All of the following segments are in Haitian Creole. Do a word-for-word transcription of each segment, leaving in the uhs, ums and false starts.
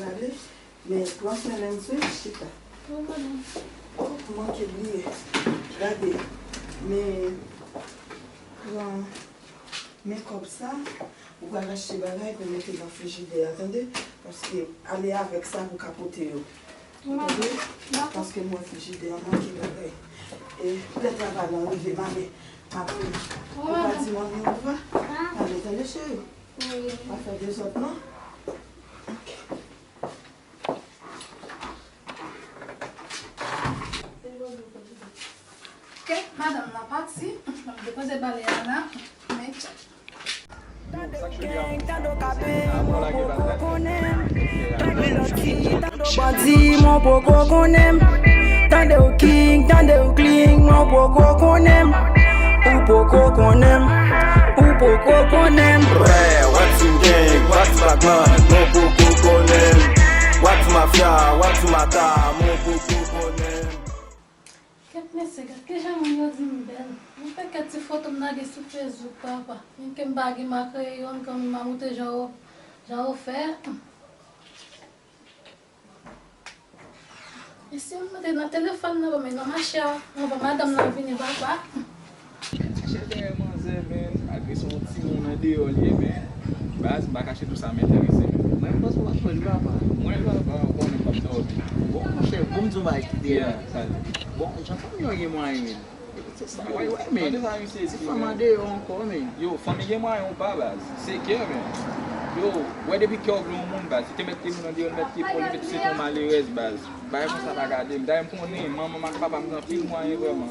Gade, men pran swen Lensway, chita. Oh, m manke bliye. Gade, men pran, men kòb sa, ou pral achte bagay pou mete nan frijidè a, tande? Paske ale avèk sa pou ka pote yo. Ou tande? Paske mwen frijidè a manke bagay. E lè travay la rive, mami, m ap vini. Ou pa di manmi orevwa? Ale, tande, cheri. Pa fè dezòd, non. Ok. Kèt, madanm nan pati. M ap depoze bagay la. Men tande w gang, tande w kape, m poko konnen. Tande w lòti, tande w bandi, m poko konnen. Tande w king, tande w clean, m poko konnen. Ou poko konnen, ou poko konnen. Wè, wè ti gang, wè ti bagman, m poko konnen. Wè ti mafya, wè ti mata, m poko konnen. Kèt mesye, gad kijan moun yo di m bèl. Yon pakèt ti foto m lage sou Facebook, papa. Menm ke m pa gen ma kreyòl, kanmenm m a montre jan yo, jan yo fè. Mesye, m te nan telefòn nan, men nan mache a, anvan madanm nan vini, papa. Chèche dèyè manzè, men, malgre se yon timoun andeyò li ye, men, baz, m pa kache tou sa m enterese, men. Mwen, m panse w pa t wè l, papa. Mwen, papa, ou konnen m p ap dòmi. Bon, monchè, bon, m di yon bagay ki te. Yeah, sa l ye. Bon, jan fanmi an gen mwayen, men. Se sa w wè, men. Tande sa misye di, fanm andeyò ankò, men. Yo, fanmi gen mwayen ou pa, baz. Se kè, men. Yo, wè depi kè w vle yon moun, baz. Li te mèt te moun andeyò, li mèt te pran, li fè se yon malerèz, baz. Bagay konsa pa gade m. Dayè m konnen manman m ak papa m gen anpil mwayen vrèman.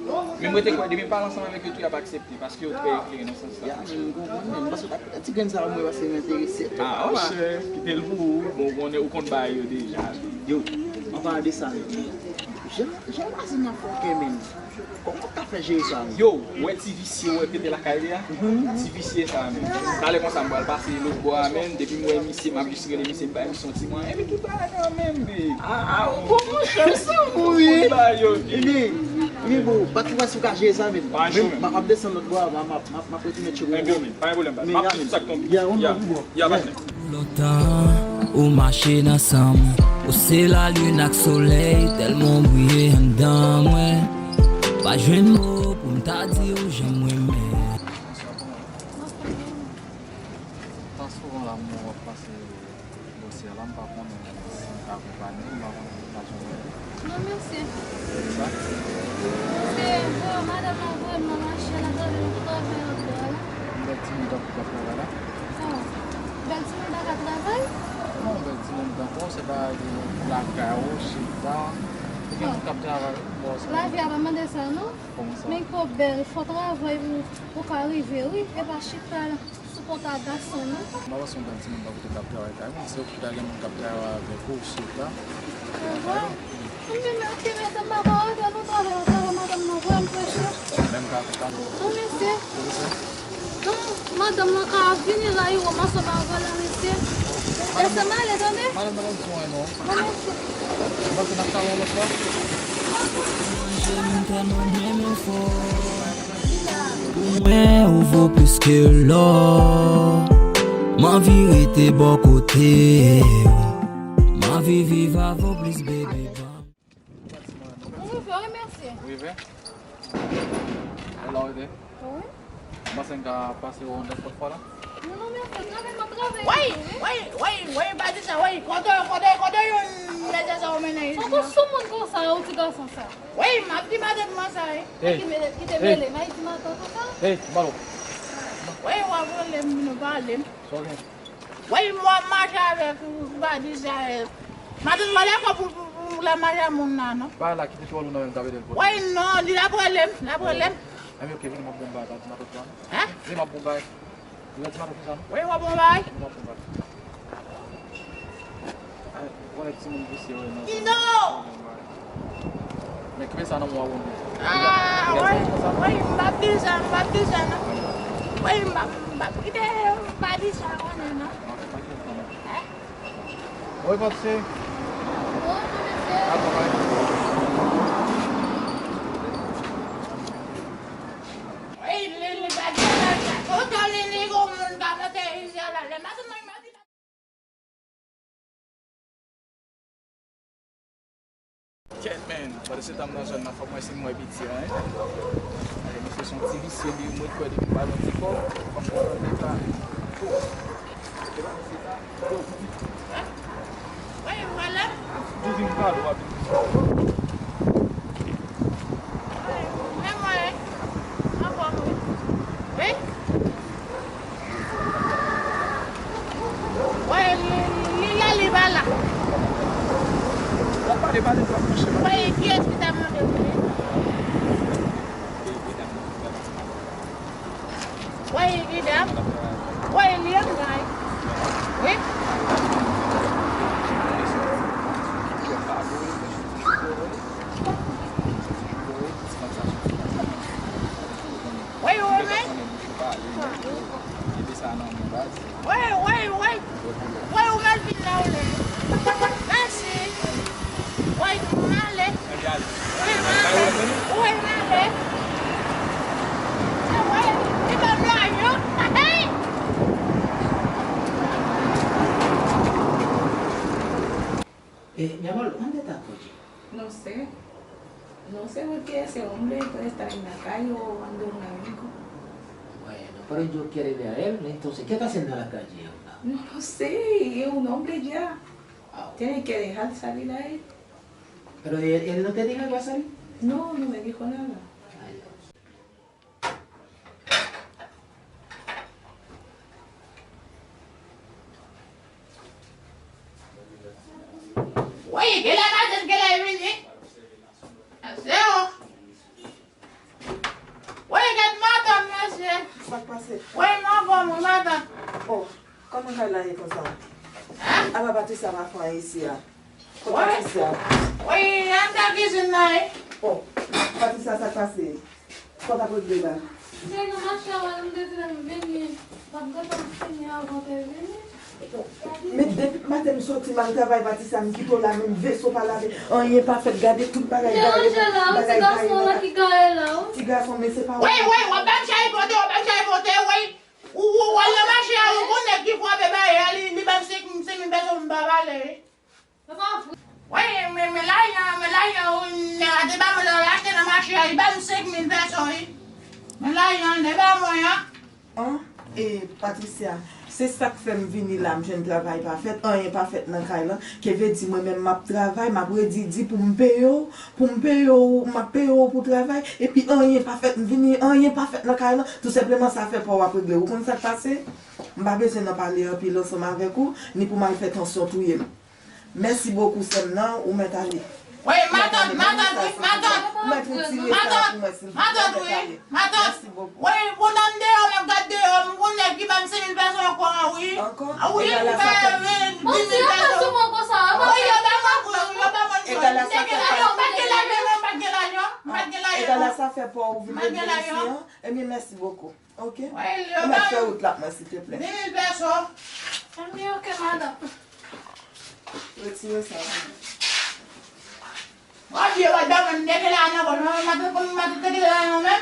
Men mwen te kwè depi m pale ansanm avèk yo tou y ap aksepte, paske yo trè eklere nan sans sa. Ya, men m konprann, men m panse w ta kite ti grenn sa a mwen, paske m enterese. Ah, monchè, kite l pou ou. Bon, ou konnen, ou konn bagay yo deja. Yo, an palan de sa, men, jan, jan vwazen nan fòkè, men, kòman w ta fè jere sa, men? Yo, wè ti visye, wè pete lakay li a? Ti visye sa, men. Talè konsa, m pral pase lòt bò a, men. Depi m wè misye, m ap jis rele misye, m bay misye yon ti mwayen. Epi tout bagay nan men m, big. Ah, ah, bon, monchè, m sanm ou, wi. Tout bagay yo, big. Epi, epi, bon, pa tou wè si w ka jere sa, men. Pa yon men. M ap desann lòt bò a, m ap, m ap, m ap retounen tcheke w. Ebyen, men, pa yon pwoblèm, baz. M ap fini sa k tonbe. Ya, ya, ou menm, ou bon. Ya, patnè. Lontan ou mache nan san m, ou se lalin ak solèy, tèlman w briye anndan mwen. Pa jwenn mo pou m ta di w jan m renmen. Tan souvan la, m wè w ap pase bò sè la, m pa konnen si m ka akonpanye w, m pa konnen si m ka jwenn ou. Non, mèsi. Sa? Se vre, madanm nan voye m nan machin, l ap gade yon travay anba la. Yon bèl timoun k ap, k ap travay la? Oh, bèl timoun pa ka travay? Non, bèl timoun tankou w, se pa lakay ou, chita. Ou gen moun k ap travay bò sa. Lavi a pa mande sa, non. Kòman sa? Men kò bèl, fò travay pou, pou ka rive, wi. E pa chita la. Sou konta gason, non? M pa panse yon bèl timoun pa kote k ap travay kay moun. Se okipe a gen moun k ap travay avèk ou, chita. Mwen menm, ok, men sa m pa ka rete, nou travay, nou travay, madanm nan vrèman preche. Menm ka kontan. Non, mesye. Non, madanm nan ka vini la, yo, m ansanm avè l la, mesye. Lèse m ale, tande? Madanm nan pa bezwen, non. Non, mesye. M panse n ap ka wè yon lòt fwa. Manje m tèlman renmen w fò. Pou mwen, ou vo plis ke lò. M anvi rete bò kote w. M anvi viv avè w plis, baby, ban m. Ou rive, wi, mèsi. Ou rive? E la w rete? Wi. M panse m ka pase w yon dèt lòt fwa la. Non, non, mèsi. Travay, m ap travay. Woy, woy, woy, woy, pa di sa, woy. Kote, kote, kote youn mesye sa w mennen isit la? Ou sou moun konsa, ou ti gason sa. Wi, m ap di matant mwen sa, wi. Hey. Ki mele, ki te mele, m ap di matant ou sa. Hey, ti balo. Wi, w ap rele m, vin pale m. Sa w gen? Wi, m w ap mache avèk ou, ou pa di sa, eh. Matant mwen dakò pou, pou, pou, pou l ap mache ak moun nan, non. Pa la, kite twò lou nan men m, ka pede l pou. Wi, non, li l ap rele m, l ap rele m. Enben, ok, vini, m ap bon bagay, pa di matant mwen. Hein? Vini, m ap bon bagay. Ou di matant konsa, non? Wi, w ap bon bagay. Ou ap bon bagay. Ay, ou konnen timoun visye, wi, non. Non! Men kenbe sa nan men w, wi. Ah, wi, wi, m p ap di sa, m p ap di sa, non. Wi, m p ap, m p ap kite, m pa di sa, konnen, non. Hein? Wi, pase. Wi, pase. Ah, bon, wi. Ey, Lili, pa di sa. Otan Lili, gon moun ka monte isit la. Lè maten mwen, mwen di. Kèt, man. Pandan se tan m nan zòn nan, fòk mwen si m wè piti a, hein. Alè, misye se yon ti visye, li, mwen kwè depi m pa yon ti kòb, fòk mwen tande sa. Hein? Wi, m pale. Di vin pale, w ap vin. Wi, men mwen, anfòm, wi. Wi? Wi, li, li la, li pa la. W ap pale, pale, w ap mouche, pale. Wi, kiyès ki ta mande w, wi? Wi, li la. Wi, li an kay. Wi. Wi, ou renmen? Wi, wi, wi. Wi, ou mèt vin la ou lè. Mèsi. Wi, m ale. Wi, m ale. Wi, m ale. Wi, li ban m lajan. Eh, mi amor, ¿dónde está Koji? No sé. No sé por qué ese hombre puede estar en la calle o jugando un amigo. Bueno, pero yo quiere ver a él, entonces, ¿qué está haciendo en la calle ahora? No lo sé, es un hombre ya. Ah. Tiene que dejar salir a él. Pero él, él no te dijo que va a salir? No, no me dijo nada. Ay, Dios. Wi, kilè madanm, kilè vini? Se ou. Wi, gad madanm, mesye. Sa k pase? Wi, m anfòm, wi, madanm. Oh, kòman kay la ye konsa? Hein? Apa Patricia pa fè anyen isi a? Kot Patricia? Wi, antre kizin nan, wi. Oh, Patricia, sa k pase? Sa w t ap regle la? Se nan mache a, m te di l m vini. M ap gentan fini avan w te vini. Men depi maten m soti m al travay, Patricia, m kite w la, menm veso pa lave, anyen pa fèt, gade tout bagay gaye, bagay gaye nan kay. Ti gason, men se pa ou. Wi, wi, w ap ban m chay pote, w ap ban m chay pote, wi. Ou, ou, w al nan mache a, ou gon nèg ki frape bagay a, li, li ban m senk, senk mil peso, m pa pale, wi. Wi, men, men lajan, men lajan, wi, nèg la te ba mwen lè l achte nan mache a, li ba m senk mil peso, wi. Men lajan, li ba mwen an. An, e, Patricia, se sa k fè m vini la, m jwenn travay pa fèt, anyen pa fèt nan kay lan, ke vle di mwen menm m ap travay, m ap redi di pou m peye w, pou m peye w, m ap peye w pou travay, epi anyen pa fèt, m vini, anyen pa fèt nan kay lan, tou senpleman sa fè pa w ap regle. Ou konn sa k pase? M pa bezwen nan pale anpil ansanm avèk ou, ni pou m al fè tansyon touye m. Mèsi bokou, sè m nan, ou mèt ale. Wi, matant, matant, wi, matant. Ou mèt retire sa pou mwen, silvouplè, ou mèt ale. Mèsi bokou. Wi, pou nan deyò, m ap gad deyò, m gon nèg ki ba m senk mil peso ankò, wi. Ankò? Wi, m fè, wi, dis mil peso. Wi, yo ba mwen, wi, yo ba mwen. Egal a sa fè pa. M pa t gen lajan, non, m pa t gen lajan, m pa t gen lajan. Egal a sa fè pa ou vin regle isi an. Ebyen, mèsi bokou. Ok. Ou mèt fè wout la pou mwen, silteplè. Dis mil peso. Ebyen, ok, madanm. Retire sa. Bondye, madanm, m teke la nan bon, non, madanm, pou madanm teke la nan men.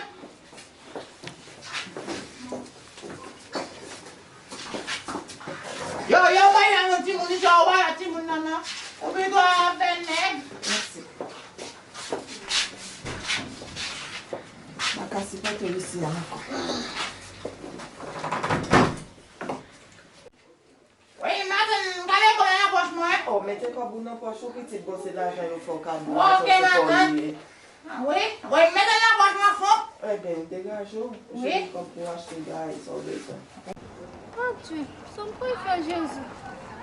Yo, yo, bay la yon timoun, yo, bay la timoun nan, non. Ou pito ap fè nèg. Mèsi. M pa ka sipòte isi a ankò. Wi, matant, gade kòb la nan pòch mwen. Oh, mete kòb ou nan pòch ou, pitit, bon, se lajan yo fè w kado, ok, matant. Wi, wi, mete nan pòch mwen fon. Ebyen, degaje w, jwenn kòb pou w achte gaye sa w bezwen. Adye, sa m pral fè Jezi?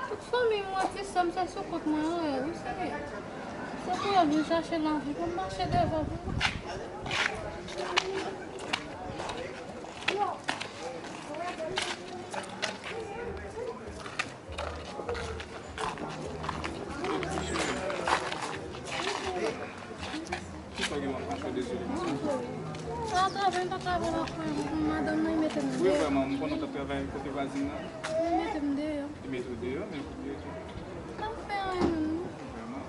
Tout fanmi mwen, ti sè m, se sou kont mwen yo ye, wi, Senyè. Se pou yo vin chache lavi pou m mache devan pou mwen. Kisa w gen la, franchman, dezole, mesye. Sa travay, m pa travay la, frè, madanm nan, li mete m deyò. Wi, vrèman, m konnen w t ap travay kote vwazin nan. Li mete m deyò. Li mete w deyò, men pou ki rezon? M pa fè anyen menm, non. Vrèman.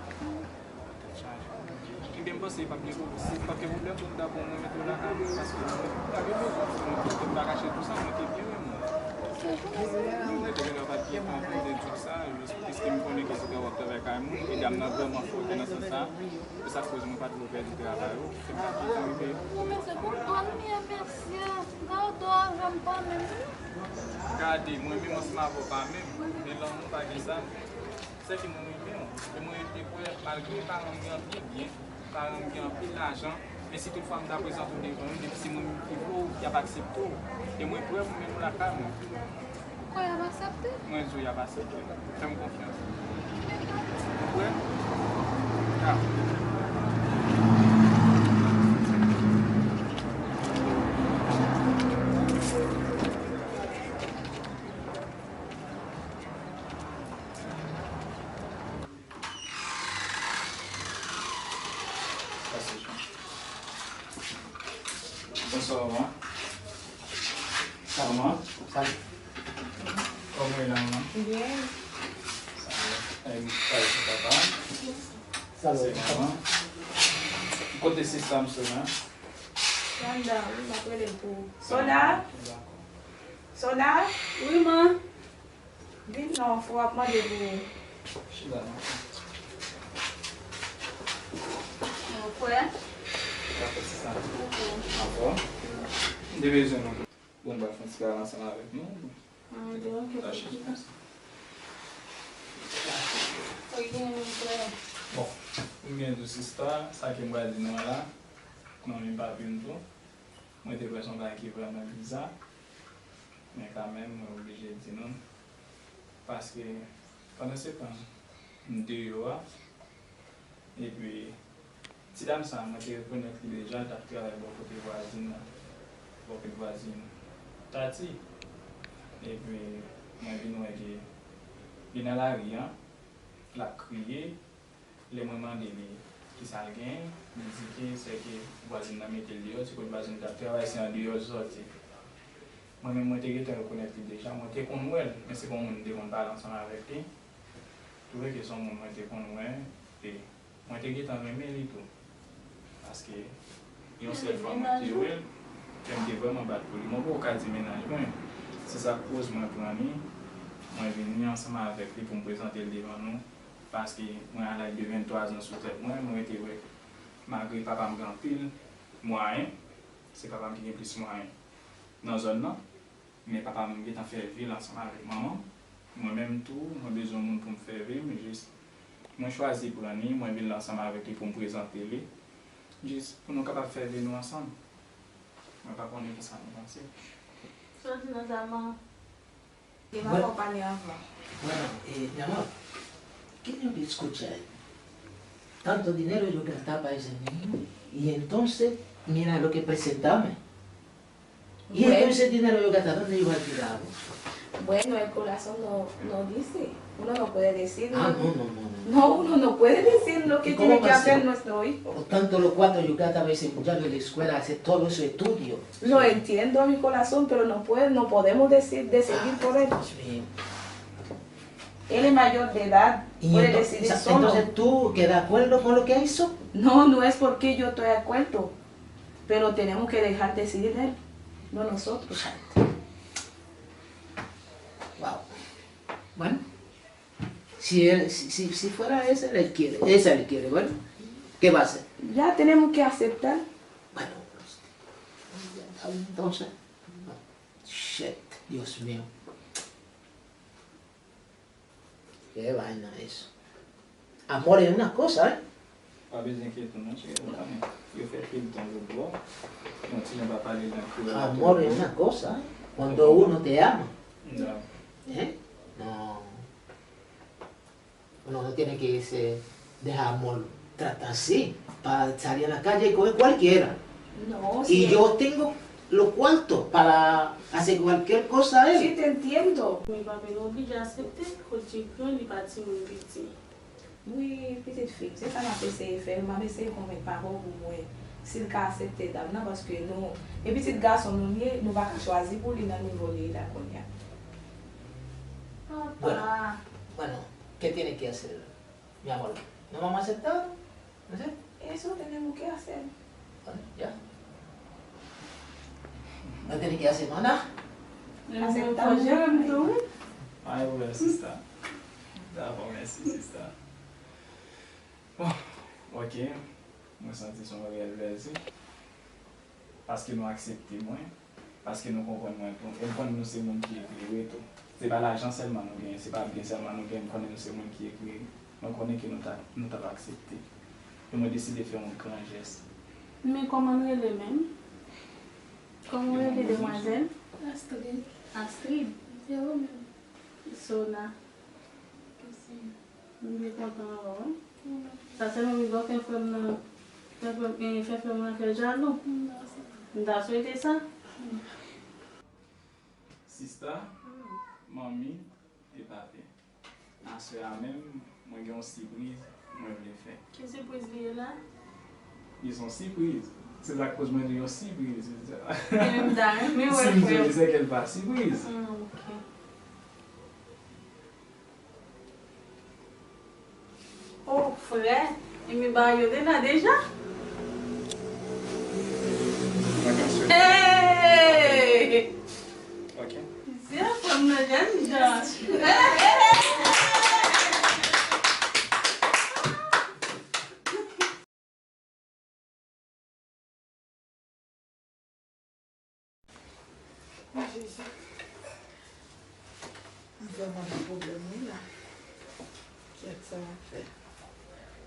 Ebyen, m panse pa gen pwob-, si pa gen pwoblèm pou m ta bon mwen mete w lakay mwen, paske mwen pa gen bezwen pou mwen, pou m ta kache tou sa, mwen te byen renmen w. Se vre. Mwen te gentan pa t gen tan pou m te di w sa, jis piske m konnen ke se ta w ap Travay kay moun, e dam nan vrèman fòte nan sans sa. Se sa k koz mwen pa twò pèdi travay ou. Se pa tout mwen peye. Ou mèsi pou tout, mèsi. Gade w avè m pa menm. Gade, mwen menm ansanm avè w pa menm. Men lanmou pa gen zam. Sèke mwen renmen w. E mwen rete kwè, malgre paran m gen anpil byen, paran m gen anpil lajan, men si toutfwa m ta prezante w devan yo, depi se mwen menm ki vle w, y ap aksepte w. E mwen prè pou mennen w lakay mwen. Ou kwè y ap aksepte? Mwen di w y ap aksepte. Fè m konfyans. Ou prè? Dakò. Bonswa, manman. Sa va, manman? Salut. Kòman w ye la, manman? Byen. Sa va. Em, salut, papa. Salut. Se manman. Kote sista m, Sona? Sanda, wi, m ap rele l pou ou. Sona? Dakò. Sona? Wi, man. Vin non, fò w ap mande pou ou. Chita non. Mon frè. Dakò, se sa. Dakò. Anfòm? M te bezwen nou. Bon, m pral fè yon ti pale ansanm avèk nou. Ah, ok, ok. Sa chita. Sa ki gen, mon frè? Bon, m gen tou sista, sa ke m pral di nou an la, non, li pa vin tou. Mwen te wè se yon bagay ki vrèman biza, men kanmenm, mwen oblije di nou, paske pandan se tan m deyò a, epi ti dam sa, mwen te rekonèt li deja, l t ap travay bò kote vwazin nan, bò kote vwazin Tati, epi mwen vin wè ke li nan lari an, l ap kriye, Lè mwen mande li kisa l genyen, li di ke sèke vwazin nan mete l deyò, se kot vwazin nan t ap travay, se andeyò l sòti. Mwen menm, mwen te gentan rekonèt li deja, mwen te konn wè l, men se pa yon moun m te konn pale ansanm avèk li. Twouve ke se yon moun mwen te konn wè, e mwen te gentan renmen li tou. Paske yon sèl fwa mwen te wè l, kè m te vrèman bat pou li. Mwen poko ka di mennaj mwen. Se sa k koz mwen pran li, mwen vini ansanm avèk li pou m prezante l devan nou. Paske mwen a laj de venntwa zan sou tèt mwen, mwen rete wè, malgre papa m gen anpil mwayen, se papa m ki gen plis mwayen nan zòn nan, men papa m gentan fè vi l ansanm avèk manman m. Mwen menm tou, mwen bezwen yon moun pou m fè vi m, jis mwen chwazi pran li, mwen vin la ansanm avèk li pou m prezante li, jis pou nou kapab fè vi nou ansanm. Mwen pa konnen kisa nou panse. Sa w di nan sa, man? Bueno, bueno, eh, mi amor, ¿qué es lo que escucha él? Tanto dinero yo gastaba ese niño, y entonces mira lo que presentame. Y entonces ese dinero yo gastaba, ¿dónde yo iba a tirarlo? Bueno, el corazón no, no dice. Uno no puede decir. Ah, no, no, no, no. No, uno no puede decir lo que tiene que hacer nuestro hijo. Por tanto, los cuartos yo gastaba ese muchacho en la escuela, hace todo su estudio. Lo entiendo, mi corazón, pero no puede, no podemos decir, decidir por él. Dios mío. Él es mayor de edad, puede decidir solo. Entonces, ¿tú quedas de acuerdo con lo que hizo? No, no es porque yo estoy de acuerdo, pero tenemos que dejar decidir él, no nosotros. Wow. Bueno. Si él, si, si, si fuera ese, él quiere, ese él quiere, bueno, ¿qué va a hacer? Ya tenemos que aceptar. Bueno, entonces, shit, Dios mío. Qué vaina eso. Amor es una cosa, ¿eh? Pa bezwen enkyete w non, cheri, ou konnen. Yo fè pil tan yo bò. Yon ti jan pa pale nan kreyòl. Amor es una cosa, ¿eh? Cuando uno te ama. ¿Eh? No. Uno no tiene que se dejar amor tratar así, para salir a la calle y coger cualquiera. No, y yo tengo los cuartos para hacer cualquier cosa a él. Sí, te entiendo. Men pa vin oblije aksepte, kot Djigran li pa timoun piti. Wi, pitit fi m, se sa m ap eseye fè, m ap eseye konvenk papa w pou m wè si l ka aksepte dam nan, paske nou, e pitit gason nou l ye, nou pa ka chwazi pou li nan nivo li ye la kounye a. Papa. Bueno, bueno, ¿qué tiene que hacer, mi amor? ¿No vamos a aceptar? ¿No sé? Eso tenemos que hacer. Bueno, ya. No tiene que hacer más nada. Aceptamos. Ay, wè, sista. Dakò, mèsi, sista. Bon, ok. Mwen santi se yon reyèl plèzi. Paske nou aksepte mwen. Paske nou konprann mwen tou. E m konnen nou se moun ki eklere tou. Se pa lajan sèlman nou genyen, se pa byen sèlman nou genyen. M konnen nou se moun ki eklere. Mwen konnen ke nou t ap, nou t ap aksepte. E mwen deside fè yon gran jès. Men kòman l rele menm? Kòman w rele demwazèl? Astrid. Astrid? Se ou menm. Sona. Mèsi. M byen kontan wè w. Sa sèlman m gen fè frè m nan, fè frè m, eh, fè frè m nan fè jalou. M ta swete sa. Sista, manmi e papi. Aswè a menm, mwen gen yon sipriz mwen vle fè. Ki sipriz li ye la? Li se yon sipriz. Se sa k koz mwen di yon sipriz. E m ta renmen wè frè m. Si m di w li se ke l pa sipriz. Hmm, ok. Oh, frè, e men bagay yo te la deja? Hey! Ok. Zye frè m nan jèn jan. Jezi. M vrèman nan pwoblèm wi la. Kiyès sa m ap fè?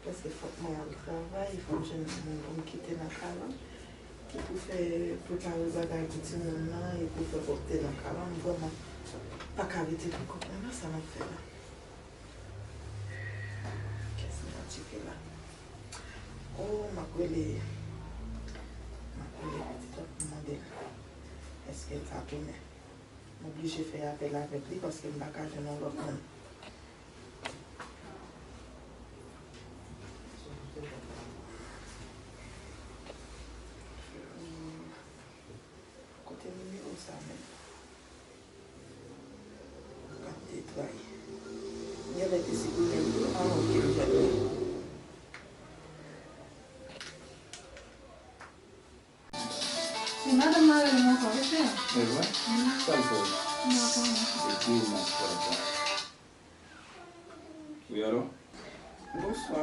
Paske fòk mwen al travay, fòk m jwenn moun pou m kite nan kay la, ki pou fè, prepare bagay pou timoun nan, e pou fè pwòpte nan kay la. M vrèman pa ka rete pou kont mwen, nan sa m ap fè la. Kiyès m pral tcheke la? Oh, m ap rele, m ap rele pitit la pou m mande l èske l ka tounen. M oblije fè apèl avèk li paske m pa ka jwenn yon lòt moun. Kote nimewo sa menm? Gade trayi. Genlè te siprimen l tou. Ah, ok, m jwenn li. Se madanm mari m ankò, wi, frè. E vre? Sa l fè w? M pa konnen. Epi, m ap fè w. Wi, alo? Bonswa.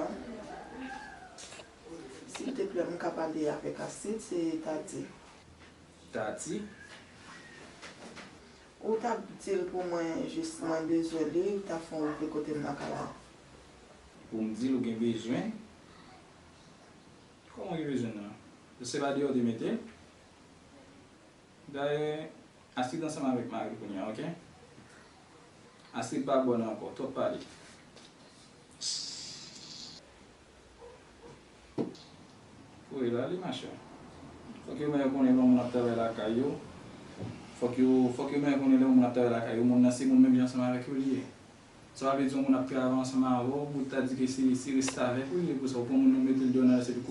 Silteplè, m ka pale avèk Astrid, se Tati. Tati? Ou t ap di l pou mwen, jis mwen bezwen li, ou t ap fè yon rive kote m nan kay la. Pou m di l ou gen bezwen? Kòman gen bezwen nan? Se pa deyò w te mete l? Dayè, Astrid ansanm avèk mari l kounye a, ok? Astrid pa bò nan ankò, twòp pale. Kouri l ale, machè. Fòk yo mèt konnen lè yon moun ap travay lakay yo. Fòk yo, fòk yo mèt konnen lè yon moun ap travay lakay yo, moun nan se moun menm jan ansanm avèk yo li ye. Sa pa vle di yon moun ap travay ansanm avè w pou w ta di ke se, se restavèk ou li ye pou sa. Ou pran moun nan ou mete l deyò nan lari, se pou